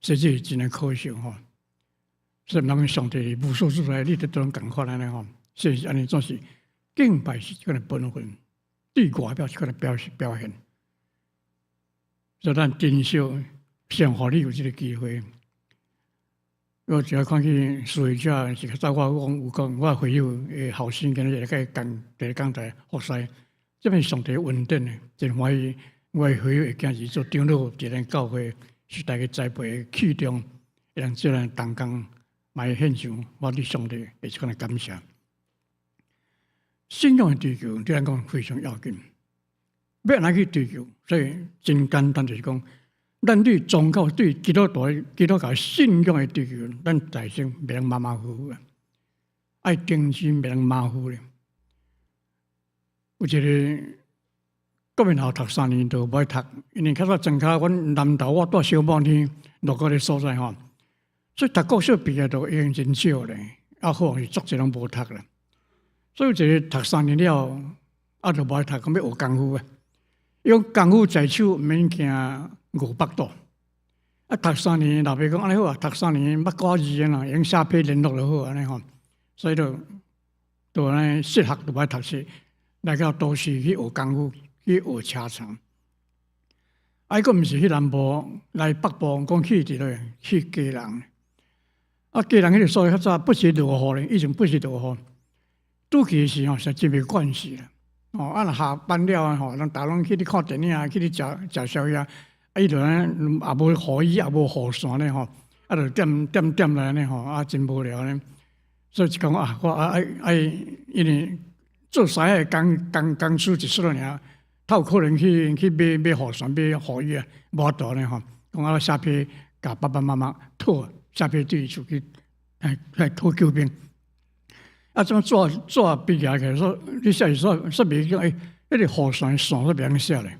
實際真係可惜吼。所以人上帝無所不在，你得都仝款按呢吼。所以按呢總是敬拜是這個本分，對外表是這個表示表現。所以咱珍惜上予你有這個機會。我只要看見思維者是較早我講有講，我會友的後生今日來個講佇咧講台服侍，這邊上帝恩典的，真歡喜。我的會友的囝兒做長老，佇咱教會是大家栽培的器重，會當做咱同工來獻上，我對上帝會這款的感謝。信仰的追求對咱講非常要緊，欲按怎去追求？所以真簡單，就是講，咱對宗教、對基督徒、基督教信仰的追求，咱在生袂當馬馬虎虎啊，愛認真，袂當馬虎咧。有一個國民校讀3年就無愛讀，因為較早莊跤，阮南投我蹛小某天落個個所在吼，所以讀國小畢業就已經真少咧，啊好是足濟攏無讀啦。所以有一個讀三年了，啊就無愛讀，講欲學功夫啊。伊講功夫在手毋免驚500肚。啊，讀三年老爸講按呢好啊，讀三年捌掛字啊，會用寫批聯絡就好按呢吼。所以就就按呢失學就無愛讀書，來到都市去學功夫，去學車床。啊，伊閣毋是去南部，來北部，講去佇佗去基隆。啊，基隆彼個所在較早不時落雨咧，以前不時落雨。拄去時吼，實真袂慣勢啦。哦，啊，若下班了啊吼，人逐攏去咧看電影，去咧食食宵夜，啊，伊就按呢也無雨衣，也無雨傘咧吼，啊，就踮踮踮來按呢吼，啊，真無聊呢。所以就講啊，我啊愛愛，因為做師的工工工資一束爾，較有可能去去買買雨傘、買雨衣啊，無法度呢吼。講啊，寫批共爸爸媽媽討，寫批對伊出去來來討救兵。啊，怎紙紙筆舉起來說，你寫是說說袂講，欸，彼個雨傘傘煞袂曉寫咧，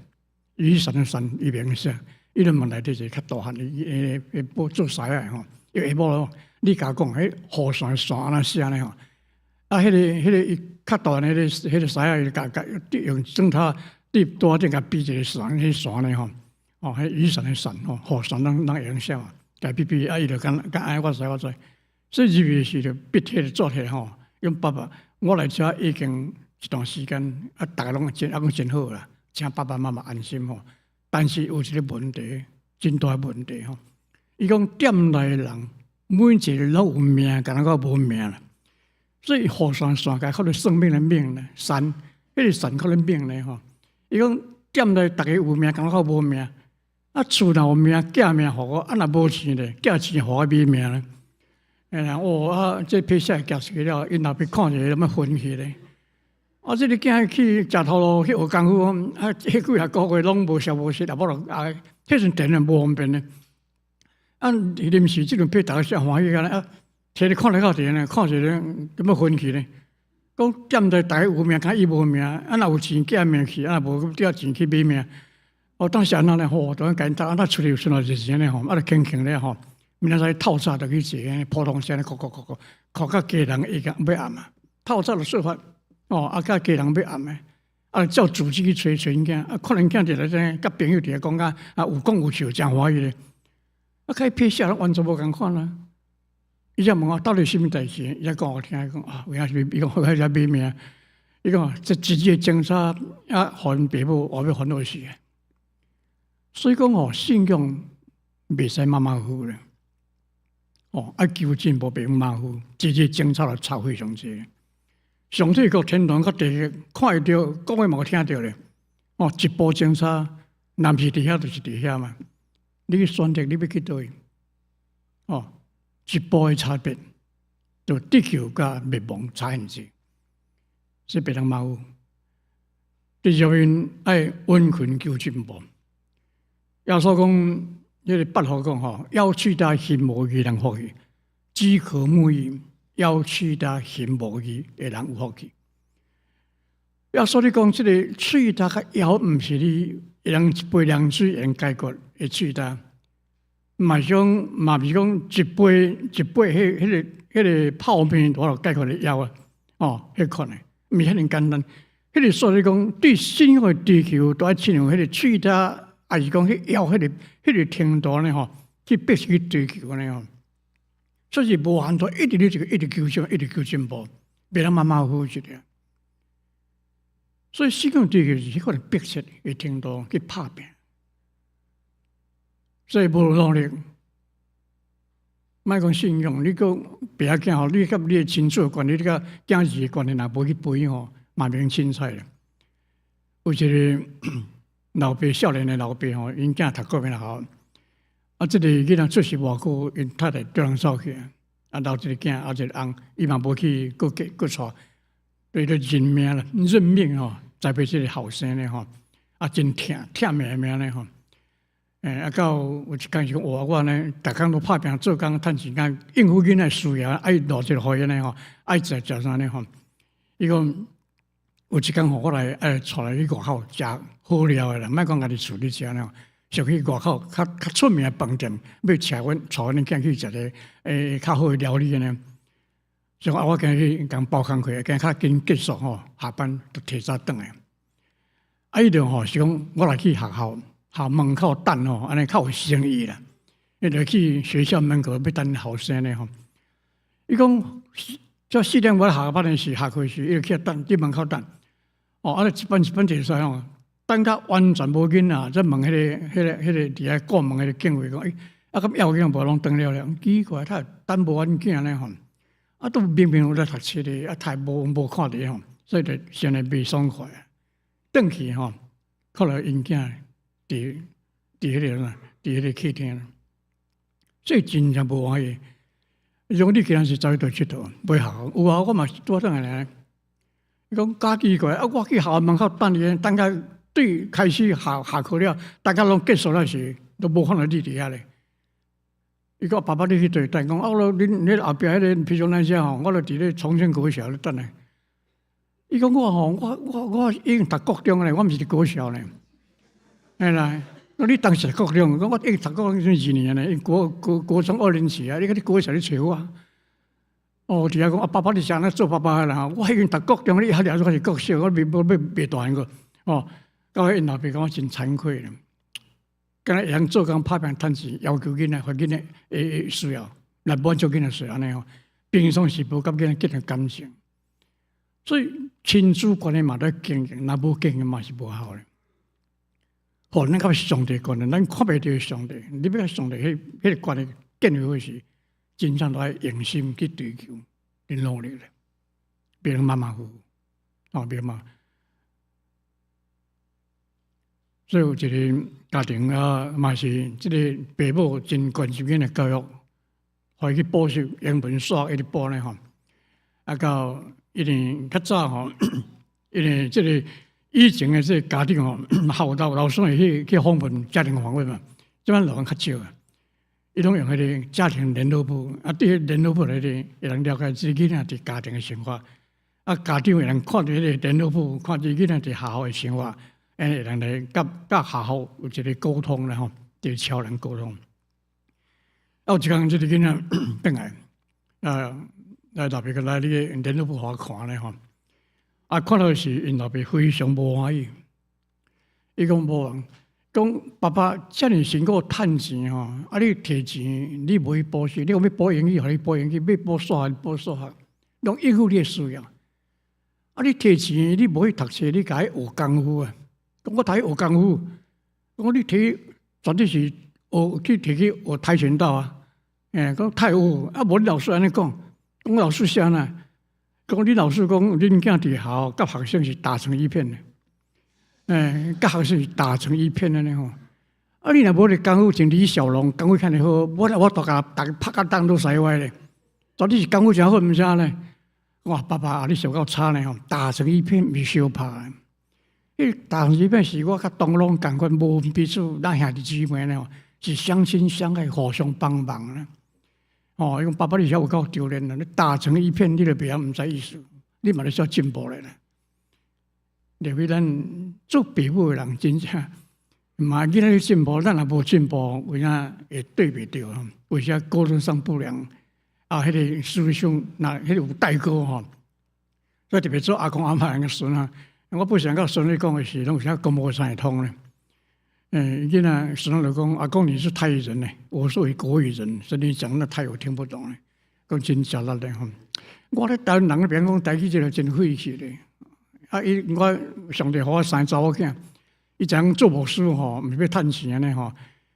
雨傘的傘伊袂曉寫，伊就問內底一個較大漢的，伊會做師仔吼，伊下晡你共講，彼雨傘的傘按怎寫呢吼？啊，彼個彼個伊較大漢彼個彼個師仔，伊共共用磚頭佇桌頂共比一個傘，彼傘呢吼，哦，彼雨傘的傘吼，雨傘攏攏會曉寫嘛，共比比，啊，伊就講講按呢我知我知，所以入去時就筆提紙提吼。阮爸爸，我來遮已經一段時間，啊，逐个攏真啊講真好啦，請爸爸媽媽安心吼。但是有一個問題，真大問題吼。伊講店內的人每一個攏有命，敢若閣無命啦。所以雨傘傘共靠咧算命的命咧，神，彼個神靠咧命咧吼。伊講店內逐个有命，敢若閣無命。啊，厝若有命，寄命予我，啊，若無錢咧，寄錢予我買命咧。哎呀，哦啊！這批寫寄出去了，𪜶老爸看著欲昏去咧。啊，這個囝去食頭路去學功夫，啊，彼幾若個月攏無消無息，也無落啊，彼陣電話無方便咧。啊，臨時這陣批逐个誠歡喜啊，提咧看咧到佇呢，看一個欲昏去咧。講店內逐个有命，敢伊無命，啊，若有錢寄命去，啊，若無寄錢去買命。哦，當時按怎咧吼，就按簡單，啊，出去有陣就是按呢吼，啊，就輕輕咧吼。明仔載透早就去坐，普通車咧，哭哭哭哭，哭到家人已經欲暗啊。透早就出發，哦，啊，到家人欲暗的，啊，照組織去揣揣𪜶囝，啊，看𪜶囝佇咧這佮朋友佇咧講甲，啊，有講有笑，誠歡喜咧。啊，開批寫攏完全無仝款啊。伊才問我到底啥物代誌，伊才講予我聽，講啊，有影是伊講遐買命，伊講這一日偵查啊，予𪜶爸母我欲煩惱死。所以講吼，信仰袂使馬馬虎虎咧。哦，愛求進步，袂用馬虎，一日偵查就差非常濟。上帝閣天堂閣地獄看會著，講話嘛閣聽著咧。哦，一步偵查，若毋是佇遐，就是佇遐嘛。你去選擇，你欲去佗位？哦，一步的差別，就得救佮滅亡差很濟，所以袂當馬虎。第二面愛殷勤求進步。耶穌講。彼個八福講吼，枵喙焦行無義人福氣，飢渴慕義、枵喙焦行無義的人有福氣。耶穌你講這個喙焦佮枵，毋是你用一杯涼水會解決的喙焦，嘛是講嘛毋是講一杯一杯彼彼個彼個泡麵就解決的枵啊，哦，彼款的，毋是遐爾簡單。彼個所以講對信仰的追求，都愛親像彼個喙焦，抑是講彼枵彼個彼個程度呢吼。去逼去追求按呢吼。所以無限度一直咧一直求進，一直求進步，袂當馬馬虎虎一個。所以信仰追求是彼款迫切的程度去拍拚。所以無努力，莫講信仰，你閣爸仔囝吼，你佮你的親子關係，你佮囝兒的關係，若無去培養吼，嘛免凊彩啦。有一個老爸，少年的老爸吼，𪜶囝讀國民學校，啊，這個囡仔出世無偌久，𪜶太太缀人走去啊，啊，留一個囝，啊，一個翁，伊嘛無去閣結閣娶，所以就認命啦，認命吼，栽培這個後生咧吼，啊，真疼，疼命命咧吼。啊，到有一工是講，哇，我按呢，逐工都拍拚做工趁錢，敢應付囡仔需要，愛落一個予𪜶咧吼，愛食食啥呢吼。伊講有一工吼，我來愛帶來去外口食好料的啦，莫講家己厝裡食咧吼，想去外口較較出名的飯店，欲請阮帶阮囝去食個較好的料理呢。所以我今日去共包工課，今日較緊結束吼，下班就提早轉來。啊，伊就吼是講，我來去學校。校門口等吼，按呢較有誠意啦。伊就去學校門口欲等後生咧吼。伊講，這4點我下班的時，下課時，伊就去等，佇門口等。哦，啊，一班一班就使吼，等到完全無囡仔，才問彼個佇遐顧門彼個警衛講，欸，啊，敢猶有囡仔無攏轉了了？奇怪，他等無阮囝咧吼。啊，都明明有咧讀冊的，啊，太無看著吼，所以就先來袂爽快。轉去吼，看到𪜶囝。佇彼個啥，佇彼個客廳，所以真正無歡喜。如果你今仔是走去佗𨑨迌，袂效。有啊，我嘛是拄仔轉來。伊講假奇怪，啊，我去學校門口等伊，等到對開始下下課了，大家攏結束了時，都無看到你佇遐咧。伊講爸爸，你去佗等？講啊，我恁恁後壁彼個比如咱遮吼，我就佇咧重慶國小咧等咧。伊講我吼，我已經讀國中咧，我毋是佇國小咧。嘿啦，你當時國中，講我已經讀國中2年咧，國中二年級啊，你講你國小咧揣我。哦，佇遐講啊，爸爸你是按怎做爸爸的啦？我已經讀國中，你還掠我是國小，我袂無欲袂大漢個。哦，到尾𪜶老爸感覺真慚愧啦，敢若會曉做工拍拚趁錢，要求囡仔，予囡仔的需要來滿足囡仔需要按呢吼。平常時無佮囡仔建立感情，所以親子關係嘛得經營，若無經營嘛是無效的。吼，咱佮上帝關係，咱看袂著上帝，你欲佮上帝彼個關係建立好時，真正都愛用心去追求，去努力咧，袂用馬馬虎虎，哦，袂馬。所以有一個家庭啊，嘛是這個爸母真關心囡仔教育，予伊去補習英文、數學一直補咧吼。啊，到一年較早吼，因為這個。以前的這個家長吼，學校老師會去訪問家庭訪問嘛，這擺老人較少啊。伊攏用彼個家庭聯絡簿，啊，佇聯絡簿內底會當了解這個囡仔佇家庭的生活，啊，家長會當看著彼個聯絡簿，看這囡仔佇學校的生活，按呢會當來佮佮學校有一個溝通啦吼，佇橋梁溝通。啊，有一工這個囡仔轉來，啊，來老爸閣來你的聯絡簿予我看咧吼。啊，看到時，𪜶老爸非常無歡喜。伊講無，講爸爸遮爾辛苦趁錢吼，啊你提錢，你無去補習，你講欲補英語，予你補英語；欲補數學，補數學，攏應付你的需要。啊，你提錢，你無去讀冊，你共伊學功夫啊？講我讀去學功夫，講你提絕對是學去提去學跆拳道啊？欸，講太武，啊無你老師按呢講，講老師是按怎？講你老師講，恁囝佇學校佮學生是打成一片的，欸，佮學生是打成一片的呢吼。啊，你若無咧功夫，像李小龍功夫較爾好，我大家逐家拍甲東倒西歪咧。絕對是功夫誠好，毋是按呢？哇，爸爸啊，你想夠差呢吼！打成一片毋是相拍的，彼打成一片是我佮同攏仝款，無分彼此，咱兄弟姊妹呢吼，是相親相愛，互相幫忙咧。哦，伊講爸爸你遮有夠丟臉啦！你打成一片，你就袂曉毋知意思，你嘛咧需進步咧啦。特別咱做爸母的人，真正嘛囡仔咧進步，咱若無進步，有影會對袂著？為啥溝通上不良？啊，彼個思想，若彼個有代溝吼。所以特別做阿公阿嬤的孫啊，我不想佮孫女講的時，攏有啥講無啥會通咧。欸，囡仔孫就講，阿公你是台語人呢，我是國語人，所以你講那台語我聽不懂咧，講真食力咧吼。我咧台灣人那邊講台語這個真費氣咧。啊，伊我上帝予我生查某囝，伊知影做牧師吼，毋是欲趁錢按呢吼。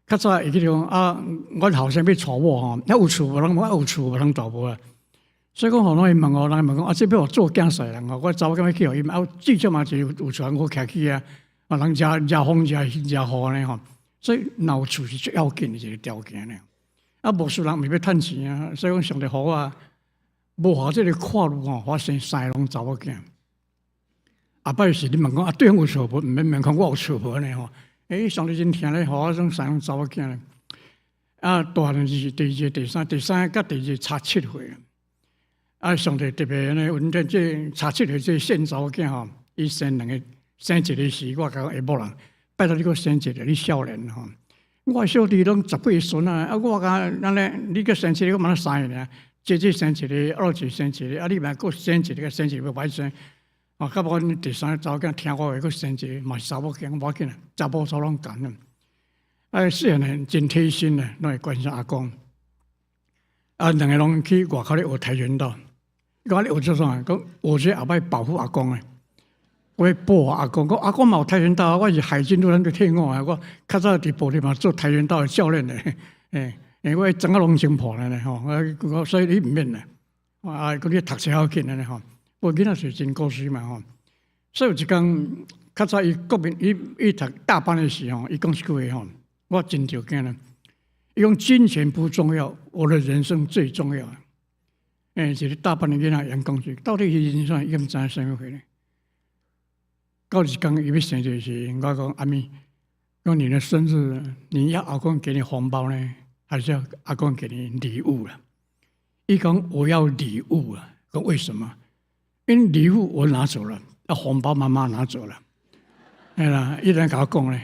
較早會記得講啊，阮後生欲娶某吼，啊有厝無人，我有厝無人娶無啊。所以講吼，攏會問我，人問講啊，這欲予做囝婿人吼，我查某囝欲去予伊，啊，至少嘛是有厝好徛起啊，啊，人食食風食食雨按呢吼。所以若有厝是最要緊的一個條件呢。啊，牧師人毋是欲趁錢啊，所以講上帝予我無予這個看慮吼，我生三个攏查某囝。後擺是你問講啊，對方有厝無？毋免問講我有厝無呢吼。欸，上帝真疼咧，予我種三個查某囝咧。啊，大漢就是第二個、第三、第三個佮第二個差7歲。啊，上帝特別按呢，恩典這差七歲這細查某囝吼，伊生兩個，生一個時，我共講下某人，拜託你閣生一個，你少年吼。我小弟攏十幾個孫啊，啊，我共按呢，你閣生一個，我嘛三個爾，姐姐生一個，二姐生一個，啊，你嘛閣生一個，生一個欲歹生。啊，到尾阮第三個查某囝聽我話，閣生一個，嘛是查某囝，無要緊啊，查某查攏仝啊。啊，細漢呢真貼心啊，攏會關心阿公。啊，兩個攏去外口咧學跆拳道。伊講你學做啥？講學這後擺保護阿公咧。我欲保護阿公，講阿公嘛有跆拳道，我是海軍陸戰隊退伍啊。我較早佇部隊嘛做跆拳道的教練咧。欸，欸，我掌仔攏穿破咧吼，我所以你毋免啦。啊，講你讀冊較緊按呢吼。我囡仔時真古錐嘛吼，所以有一工較早伊國民伊伊讀大班的時候，伊講一句話吼，我真著驚啦。伊講金錢不重要，我的人生最重要。欸，一個大班的囡仔會講這，到底伊人生伊毋知啥物貨呢？到一工伊欲生日時，我講阿咪，講你的生日，你要阿公給你紅包呢，還是要阿公給你禮物啦？伊講我要禮物啊，講為什麼？因為禮物我拿走了，啊紅包媽媽拿走了，哎啦，伊來共我講咧，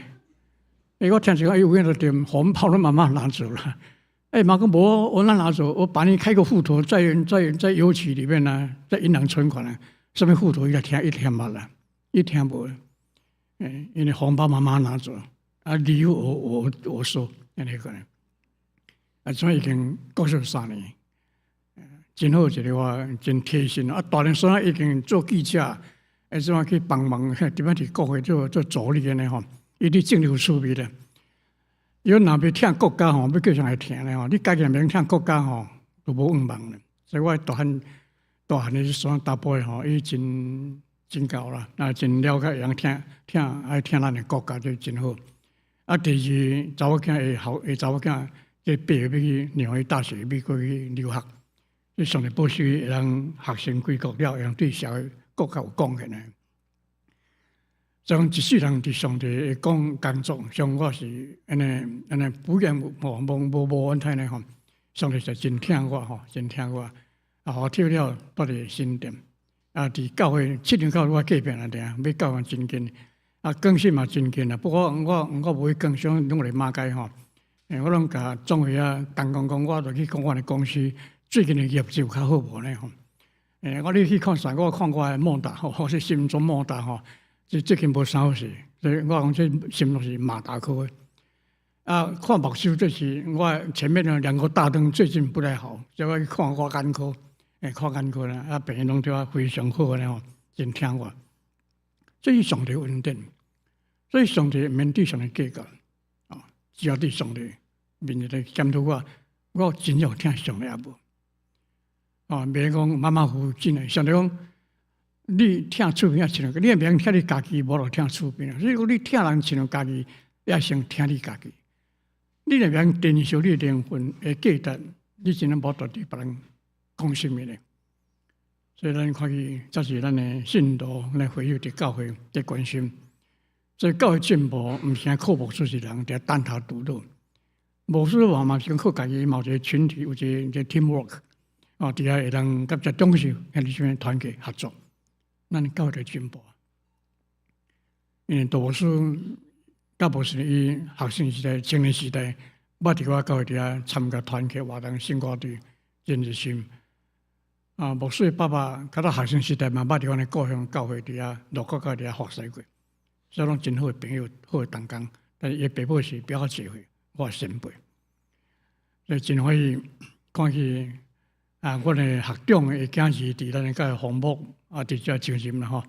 欸，我聽一講，有影就對，紅包攏媽媽拿走了。欸，媽講無，我哪拿走？我幫你開個戶頭在在在郵局裡面呢，在銀行存款啊，啥物戶頭伊來聽伊聽無啦，伊聽無。欸，因為紅包媽媽拿走，啊禮物我我我收，按呢個呢。啊，這已經過去3年。真好一個我真貼心啊！大漢孫已經做記者，會怎去幫忙？點樣佇國會做做助理按呢吼？伊佇政治趣味咧。伊若欲疼國家吼，欲叫啥來疼咧吼？你家己若免疼國家吼，就無願望咧。所以我大漢大漢的孫查埔吼，伊真真𠢕啦，啊，真了解，會曉疼疼愛疼咱的國家，就真好。啊，第二查某囝會好，會查某囝這畢業欲去紐約大學，欲過去留學。你上帝保守會當學成歸國了，會當對社會國家有貢獻的。所以講一世人佇上帝的工工作，像我是按呢按呢不厭無無無無怨嘆的吼。上帝是真疼我吼，真疼我。啊，予我跳了蹛佇新店。啊，佇教會七年教會我隔壁爾爾，欲教會真近。啊，更新嘛真近啊。不過我我無去更新，攏佇馬偕吼。欸，我攏共總會啊同工講，我就去講阮的公司。最近的業績有較好無呢？吼，欸，我你去看啥？我看我的莫達吼，或是新莊莫達吼，這最近無啥好勢，所以我講這新竹是馬達科的。啊，看目睭這是我前面的兩個大燈最近不太好，所以我去看我眼科，欸，看眼科啦，啊，病人攏對我非常好呢吼，真疼我。這是上帝恩典，所以上帝毋免對上帝計較，啊，只要對上帝面前來檢討我，我真正有疼上帝抑無？啊，袂講馬馬虎虎真的，上帝講你疼厝邊仔親像，你也袂疼你家己，無就疼厝邊。所以講你疼人親像家己，也先疼你家己。你若袂珍惜你的靈魂的價值，你真正無法度對別人講啥物咧。所以咱看見，這是咱的信徒來回應佇教會佇關心。所以教會進步，毋是靠牧師一人佇單打獨鬥。牧師嘛嘛是靠家己，嘛有一個群體，有一個一個 teamwork。哦，佇遐會當佮遮長袖，兄弟姊妹團結合作，咱教會就進步。因為杜牧師甲無是伊學生時代、青年時代，捌佇我教會佇遐參加團契活動、聖歌隊，真熱心。啊，牧師的爸爸較早學生時代嘛，捌佇阮的故鄉教會佇遐，鹿谷教會佇遐服侍過，所以攏真好的朋友，好的同工。但是伊爸母是比較濟歲，我先輩，所以真歡喜看見啊，阮的學長的囝兒佇咱的教會訪牧啊，佇遮就任啦吼，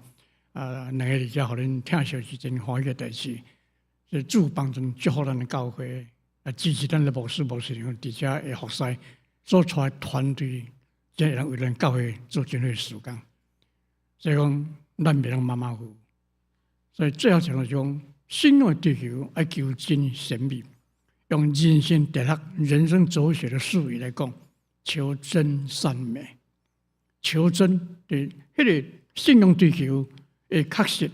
啊，兩个佇遮予恁聽消是真歡喜的代誌，所以主幫助祝福咱的教會，啊，支持咱的牧師牧師娘佇遮的服侍，所帶團隊，真會當為咱教會做真好的事工。所以講，咱袂當馬馬虎虎。所以最後一個就講，信仰的追求愛求真善美，用人生哲學、人生哲學的術語來講，求真善美。求真的彼個信仰追求會確實，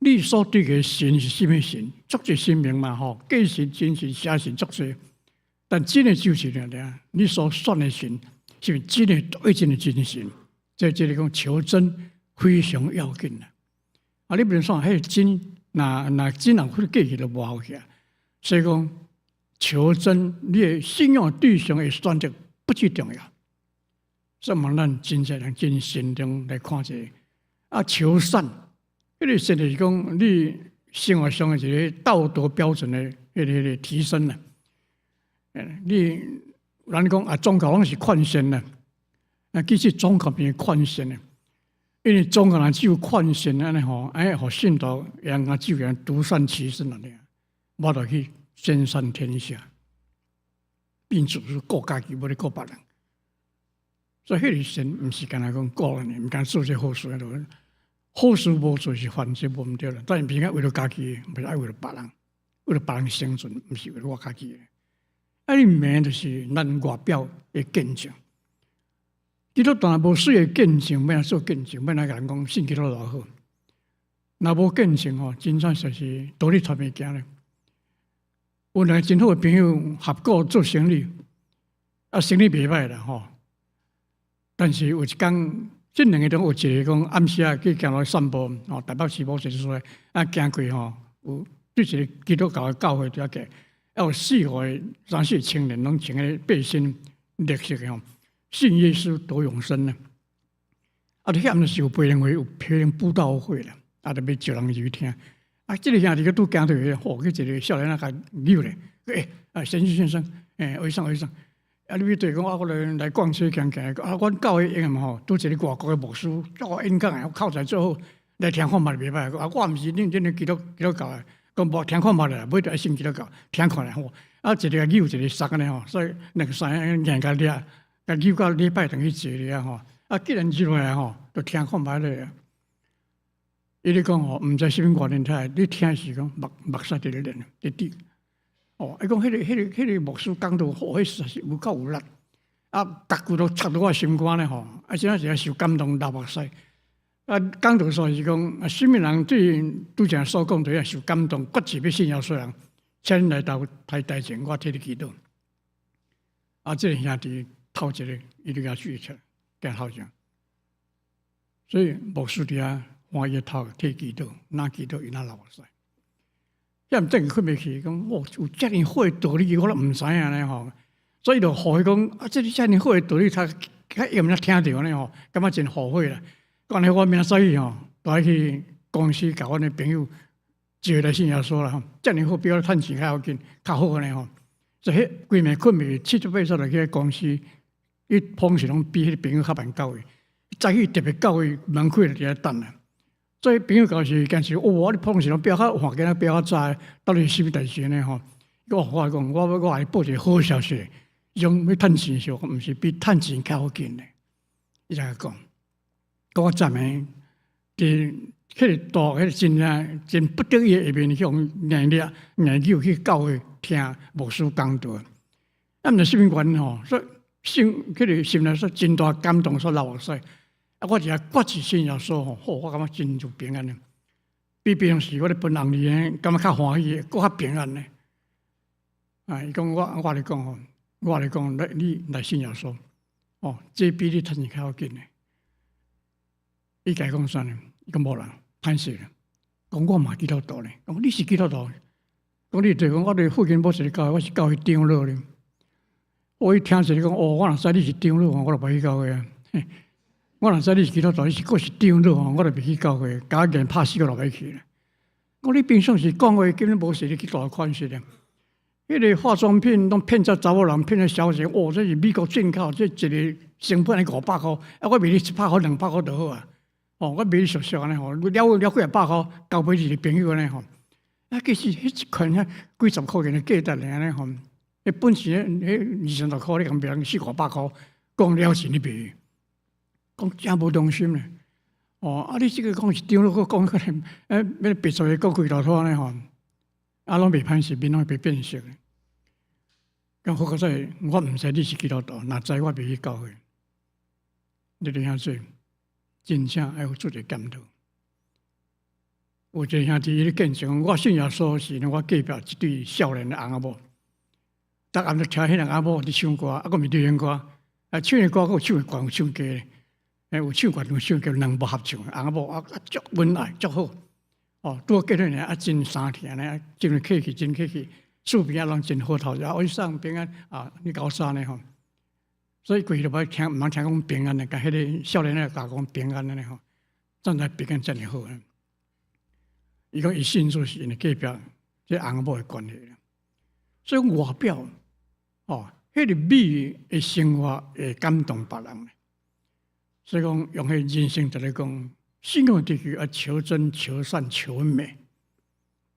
你所追求的神是啥物神？足濟神明嘛吼，假神、真神、邪神足濟，但真的就是爾爾，你所選的神是毋是真的對真的真神？這個講求真非常要緊啦。啊，你不能說彼個真，若真人去過去就無效去啊。所以講求真，你的信仰對象的選擇不最重要。所以望咱真正人真慎重來看這個。啊，求善，彼個善就是講你生活上的一個道德標準的彼個提升啦。你咱講啊，宗教攏是勸善啦。啊，其實宗教變勸善的，因為宗教若只有勸善按呢吼，哎，予信徒會當只有獨善其身按呢，我就去兼善天下，變做是顧家己，無咧顧別人。所以彼個善毋是干焦講顧人的，毋敢做這好事的，好事無做是犯罪無毋對啦。但是毋是為了家己，毋是愛為了別人，為了別人生存，毋是為了我家己的。啊，你美就是咱外表的見證。基督徒若無水的見證，欲按怎做見證？欲按怎共人講信基督偌好？若無見證吼，真正就是道理傳物件咧。有兩個真好的朋友合股做生意，啊，生意袂歹啦吼。但是有一工，這兩个中有一个講暗時仔去行路散步，吼，台北市某一個所在，啊，行過吼，有對一個基督教的教會佇遐行，啊，有四五個、三四個青年攏穿彼個背心綠色的吼，信耶穌得永生呢。啊，佇遐毋是有培靈會，有培靈佈道會啦，啊，就欲招人入去聽。啊，這個兄弟閣拄行著去，吼，去一個少年仔共扭咧，欸，啊，先生先生，欸，醫生醫生，啊，你欲對講啊，我來來逛街行行，啊，阮教會用吼，拄一個外國的牧師，教我演講的，口才做好，來聽看覓袂歹。啊，我毋是恁這個基督教的，講無聽看覓啦，無一定愛信基督教，聽看咧吼。啊，一個扭一個捒按呢吼，所以兩個三個硬共掠，共扭到禮拜堂去坐咧吼。啊，既然入來吼，就聽看覓咧。伊咧講吼，毋知啥物原因，聽你聽時講目目屎佇咧流，佇滴。哦，伊講彼個牧師講道，吼，彼實在是有夠有力，啊，逐句都插入我心肝咧吼，啊，真正是受感動流目屎。啊，講道煞是講，啊，啥物人對拄才所講的受感動，決志欲信耶穌人，請恁來到台台前，我替你祈禱。啊，這個兄弟頭一个，伊就共舉出來，行頭前。所以牧師佇遐看伊頭替祈禱，若祈禱伊若流目屎。遐毋等於困袂去，講哦，有遮爾好的道理，我攏毋知影呢吼。所以就後悔講啊，這個遮爾好的道理，較較會毋聽著呢吼，感覺真後悔啦。講呢，我明仔載去吼，就愛去公司共阮的朋友招來信耶穌啦吼。遮爾好，比我趁錢較要緊，較好呢吼。所以彼規暝困袂去，七早八早就去公司，伊風勢攏比彼個朋友較慢到位。早起特別到位，門開就佇遐等啦。所以朋友到時驚是，哦，你風勢攏比較換囡仔比較早，到底是啥物代誌呢吼？我我講，我我來報一個好消息，種欲趁錢時，毋是比趁錢較要緊咧。伊才講，我昨暝佇彼個大彼個真正真不得已的下面，向硬掠硬扭去教會聽牧師講道。啊，毋知啥物原因吼，所以心彼個心內說真大感動，所流目屎。啊，我一下決志信耶穌吼，好，我感覺真有平安咧。比平常時我咧分紅利，感覺較歡喜，閣較平安咧。啊，伊講我我來講吼，我來講，來你來信耶穌，哦，這比你趁錢較要緊咧。伊家講啥呢？伊講無啦，歹勢啦。講我嘛基督徒咧，講你是基督徒，講你就講我佇附近某一个教會，我是教會長老咧。我一聽一個講，哦，我若知你是長老，我就袂去教會啊。我若知你是基督徒，你是閣是長老，我就袂去教會，共我硬拍死我就袂去啦。講你平常時講話根本無時你去大款式咧。彼个化妝品攏騙這查某人，騙這小姐。哦，這是美國進口，這一个成本愛五百箍，啊，我賣你一百箍、200箍就好啊。哦，我賣你俗俗按呢吼，了了幾仔百箍，交予一个朋友按呢吼。啊，其實彼一款遐幾十箍錢的價值爾呢吼，彼本錢彼二三十箍，你共賣人四五百箍，講了錢你賣，講誠無良心咧。哦，啊，你這个講是張了，閣講可能，欸，欲白做个規大拖呢吼，啊，攏袂歹勢，面攏袂變色。咁好佳哉，我毋知你是基督徒，若知我袂去教會。你哋兄弟，真正愛做一个檢討。有一个兄弟伊咧見證，我信耶穌時，我隔壁一對少年的翁仔某，逐暗就聽彼個翁仔某佇唱歌，啊，閣毋是流行歌，啊，唱的歌閣有唱懸有唱低，欸，有唱懸有唱低，兩部合唱，翁仔某啊，足溫愛足好，哦，拄好結婚啊，真相疼呢，真客氣，真客氣。厝邊仔攏真好頭，啊，我送平安啊，你𠢕啥呢吼？所以規日欲聽，毋通聽講平安的，共彼个少年仔共講平安的呢吼，怎知平安遮爾好呢？伊講伊信主是因為隔壁這翁仔某的關係，所以外表哦，彼个美的生活會感動別人。所以講用彼人生就來講，信仰就是愛求真、求善、求美。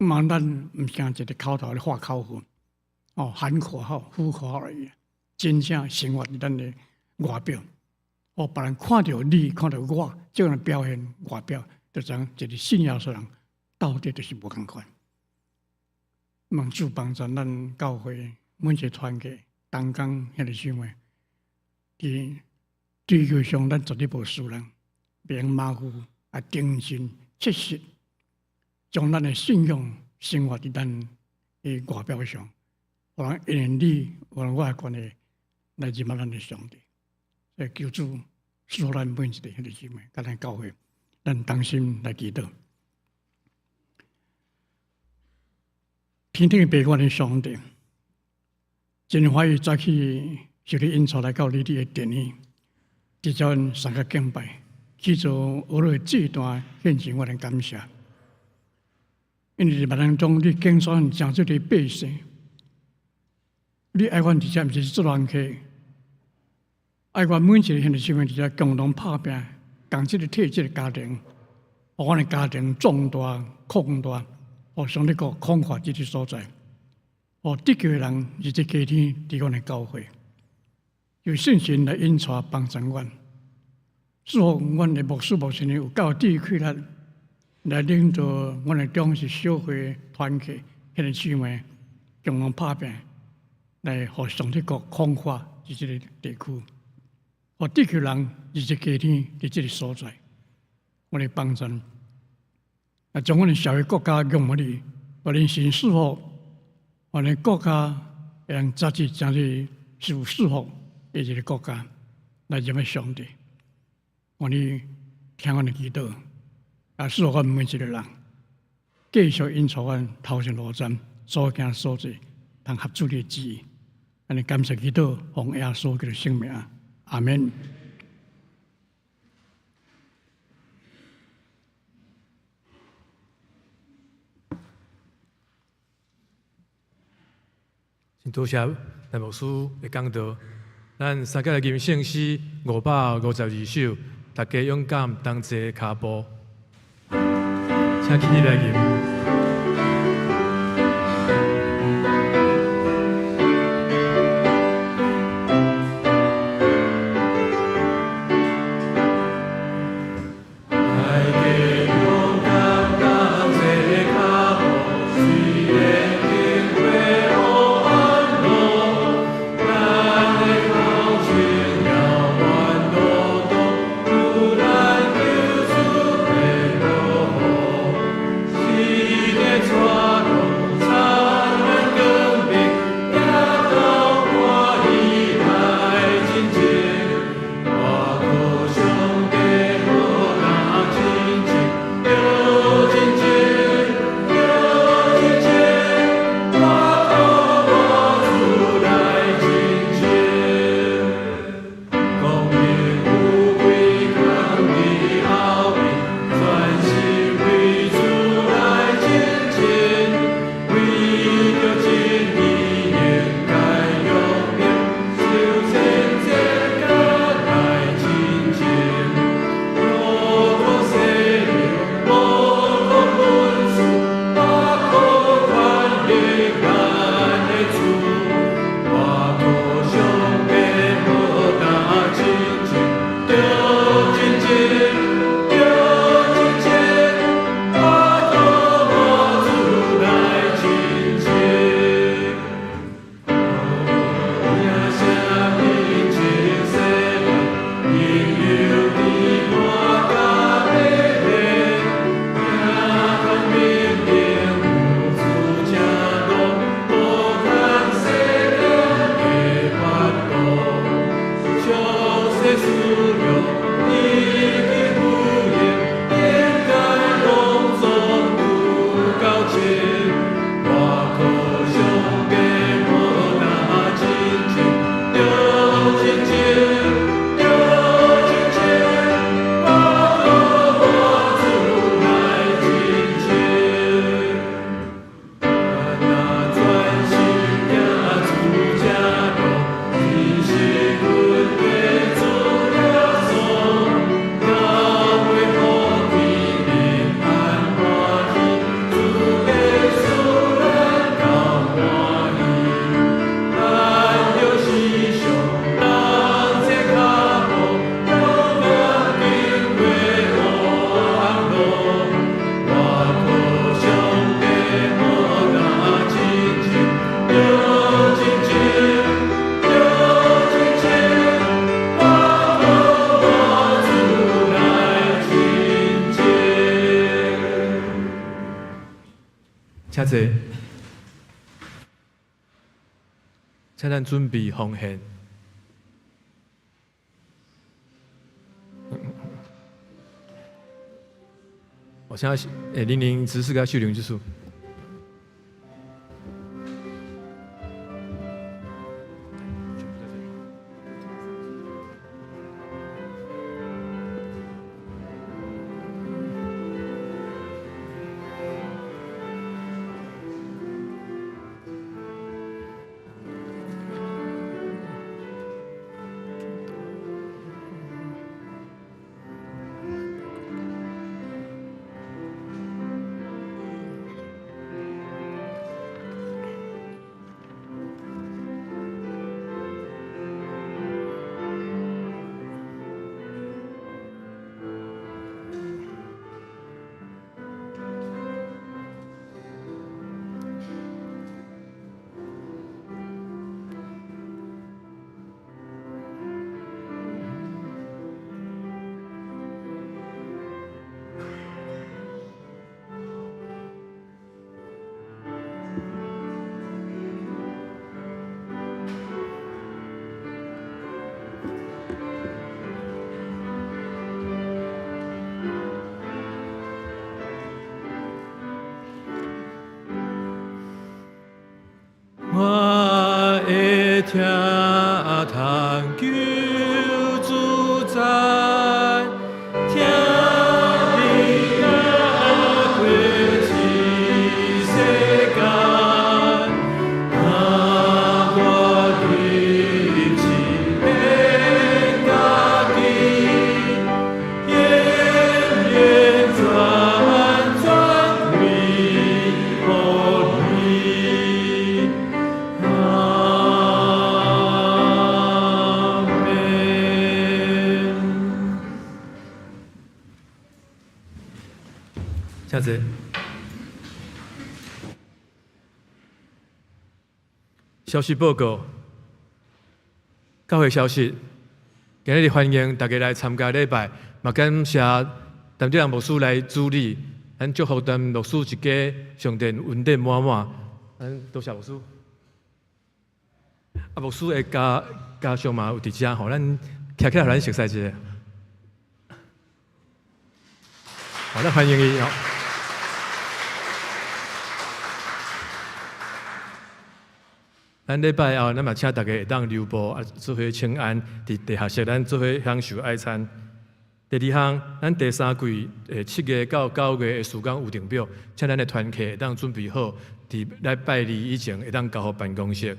毋咱毋驚一个口頭咧喊口號，哦，喊口號、呼口號而已。真正生活佇咱的外表，哦，別人看著你，看著我，這樣的表現外表，就知影一个信耶穌人到底就是無仝款。望主幫助咱教會每一个團契同工兄弟姊妹，佇追求上，咱絕對無輸人，袂用馬虎啊，認真切實。將咱的信仰生活佇咱的外表上，予人因為你，予人我的關係來認捌咱的上帝。所以求主賜福咱每一个兄弟姊妹，佮咱教會，咱同心來祈禱。天頂父阮的上帝，真歡喜早起受你引導來到你的殿裡，直接三個敬拜，去做俄羅這段獻上我的感謝。因為佇別人中，你揀選成做你百姓，你愛阮佇遮毋是做人客，愛阮每一个兄弟姊妹佇遮共同拍拚，共這个體這个家庭，予阮的家庭壯大、擴大，予上帝國擴闊這个所在，予得救的人日日加添佇阮的教會，由聖神來引導幫助阮，祝福阮的牧師牧師有夠智慧力。來領導阮的中是小會團契，彼个姊妹共同拍拚，來予上帝國擴闊佇這个地區，予得救人日日加添佇這个所在，我來幫助，啊，將阮的社會國家仰慕你，予恁神賜福，予恁國家會當早日成為受祝福的一个國家，來認識上帝。願你聽阮的祈禱。啊！賜福阮每一个人，繼續引導阮頭前路前，所行所做，通合主你的旨意。按呢感謝祈禱，奉耶穌基督聖名，阿門。真多謝賴牧師的講道，咱三個來吟聖詩552首，大家勇敢同齊跤步。請起立來吟。大坐。請咱準備奉獻。我請玲玲執事佮秀玲執事。我會聽探求主哉，聽你若過這世間，若我立志變家己，永遠全全歸予你。阿們。請坐。消息報告，教會消息，今日歡迎大家來參加禮拜，嘛感謝陳志良牧師來主禮，咱祝福陳牧師一家上帝恩典滿滿。咱多謝牧師。啊，牧師的家家屬嘛有佇遮吼，咱徛起來，予咱熟似一下。好，咱歡迎伊吼。咱禮拜後，咱嘛請大家會當留步啊，做伙請安，佇地下室，咱做伙享受愛餐。第二項，咱第三季7月到9月的時間有定表，請咱的團契會當準備好，佇禮拜二以前會當交予辦公室。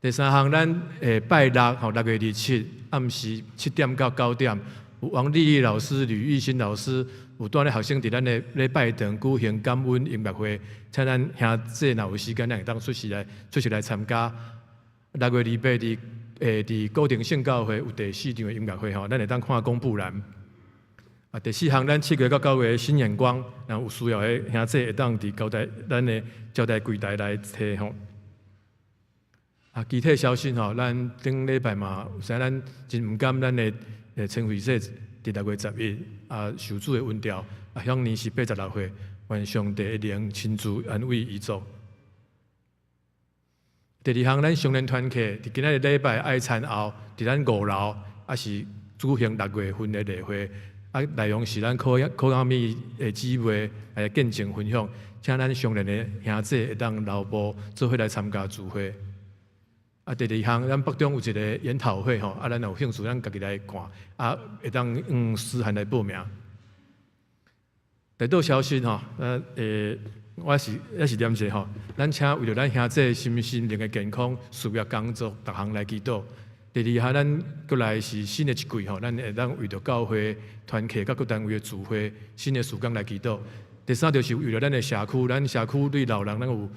第三項，咱拜六吼6月27暗時7點到9點，有王麗麗老師、呂玉新老師有帶咧學生佇咱的禮拜堂舉行感恩音樂會，請咱兄弟若有時間，咱會當出席來參加。6月28佇高定聖教會有第四場的音樂會吼，咱會當看公布欄。啊，第四項，咱7月到9月新眼光，若有需要的兄弟會當佇交代咱的招待櫃台來提吼。啊，其他消息吼，咱頂禮拜嘛，有時咱真毋甘咱的陳慧說佇6月11啊受主的恩召，啊享年是86歲，願上帝的靈親自安慰遺族。第二項，咱少年團契佇今仔日禮拜愛餐後，佇咱五樓也是舉行六月份的例會，啊內容是咱可可阿米的姊妹來見證分享，請咱少年的兄弟會當留步做伙來參加聚會。啊，第二項，咱北中有一個研討會吼，啊，咱若有興趣，咱家己來看，啊，會當用私函來報名。第倒消息吼，我是也是念者吼，咱請為著咱兄弟身心靈的健康、事業、工作，逐項來祈禱。第二項，咱閣來是新的一季吼，咱會當為著教會團契佮各單位的聚會，新的事工來祈禱。第三，就是為著咱的社區，咱社區對老人，咱有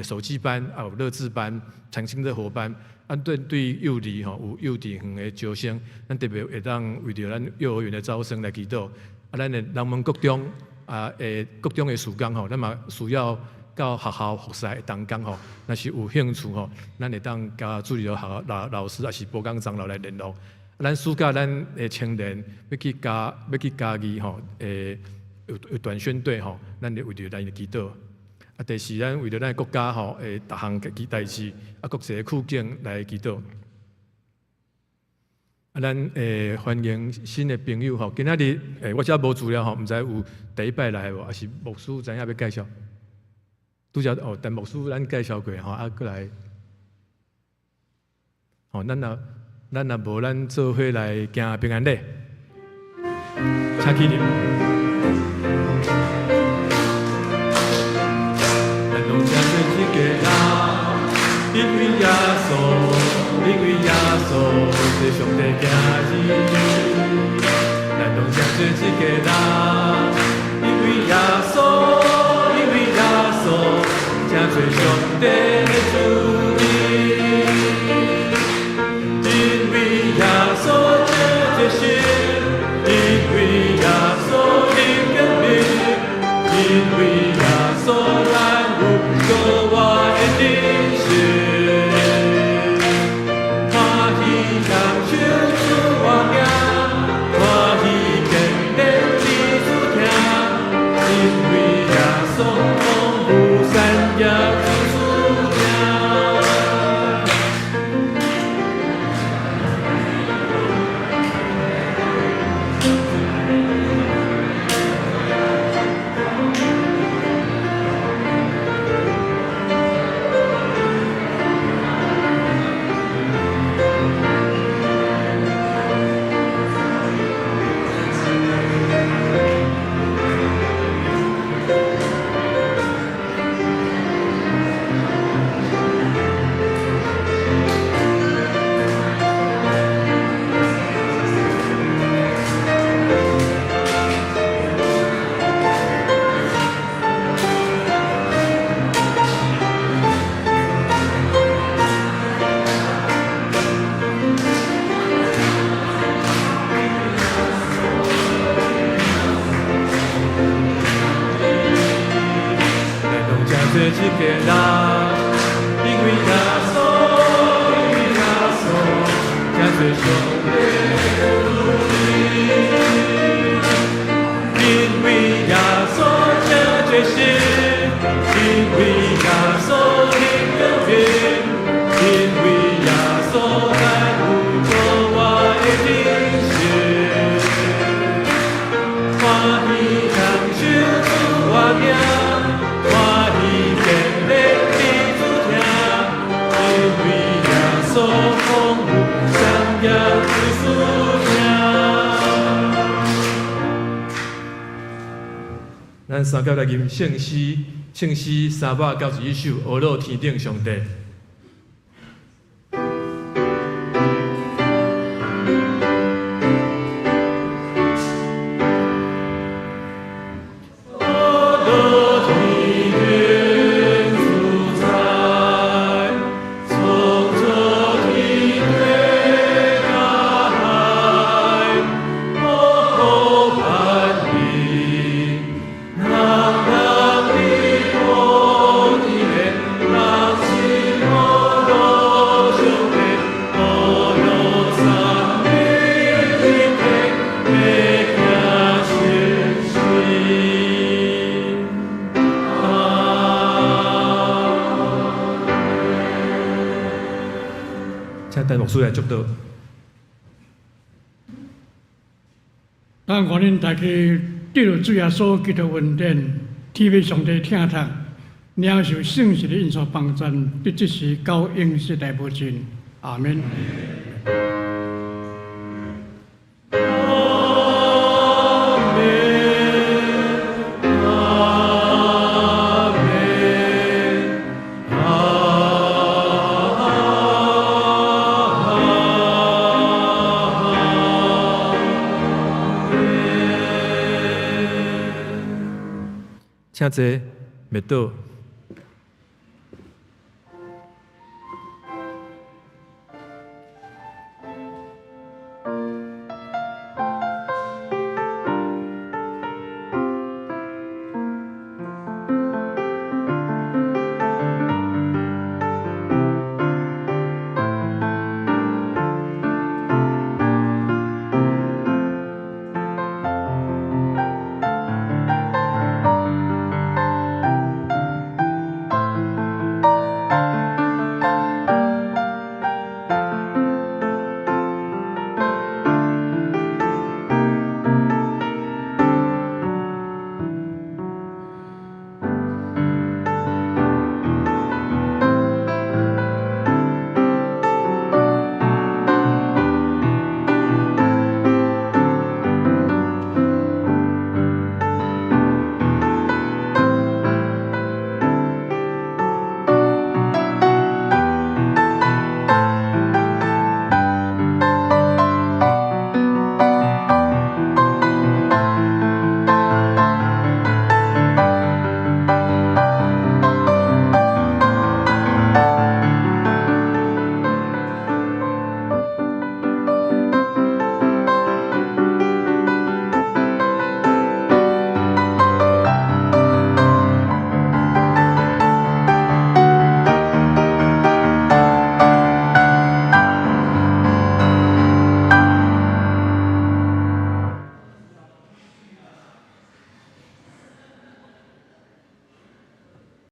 手機班，也有樂智班、長青樂活班，啊對對幼兒吼有幼稚園的招生，咱特別會當為著咱幼兒園的招生來祈禱。啊，咱的南門國中啊，國中的事工吼，咱嘛需要到學校服侍的同工吼，若是有興趣吼，咱會當佮主日學校老老師抑是保工長老來聯絡。咱暑假咱的青年欲去嘉義吼，有有短宣隊吼，咱會為著咱來祈禱。啊，第四，咱為著咱的國家吼，的逐項代誌，啊，國際的處境來祈禱。啊，咱歡迎新的朋友吼，今仔日我遮無資料吼，毋知有第一擺來無，抑是牧師知影欲介紹？拄才哦，陳牧師咱介紹過吼，啊，閣來，吼，咱若無咱做伙來行平安禮，請起立。咱攏誠濟一家人，因為耶穌，因為耶穌，做上帝囝兒。咱攏誠濟一家人，因為耶穌，因為耶穌，誠濟上帝的主意。因為耶穌這一生，因為耶穌的權柄，因為耶穌咱有閣活的人生。歡喜牽手主我行，歡喜堅定佇主聽，因為耶穌豐富善業主賜聽。咱攏誠濟一家人，因為耶穌，因為耶穌，誠濟上帝的主意。因為耶穌這決心，因為耶穌的權柄，因為耶穌咱有閣活的人生。歡喜牽手主我行，歡喜堅定佇主聽，因為耶穌豐富善業主賜聽。咱三甲來吟聖詩，聖詩391首，阿樂天頂上帝。阿樂天頂主宰，創造天地大海，保護萬民，人人的土地的，人心阿樂上帝，阿樂三位一體，欲行神事。阿請陳牧師來祝禱。咱願恁大家得著主耶穌基督恩典，體會上帝疼疼，領受聖神的恩賜幫贊，佇這時到永世代無盡。阿們。阿們，阿們，阿們。請坐，默禱。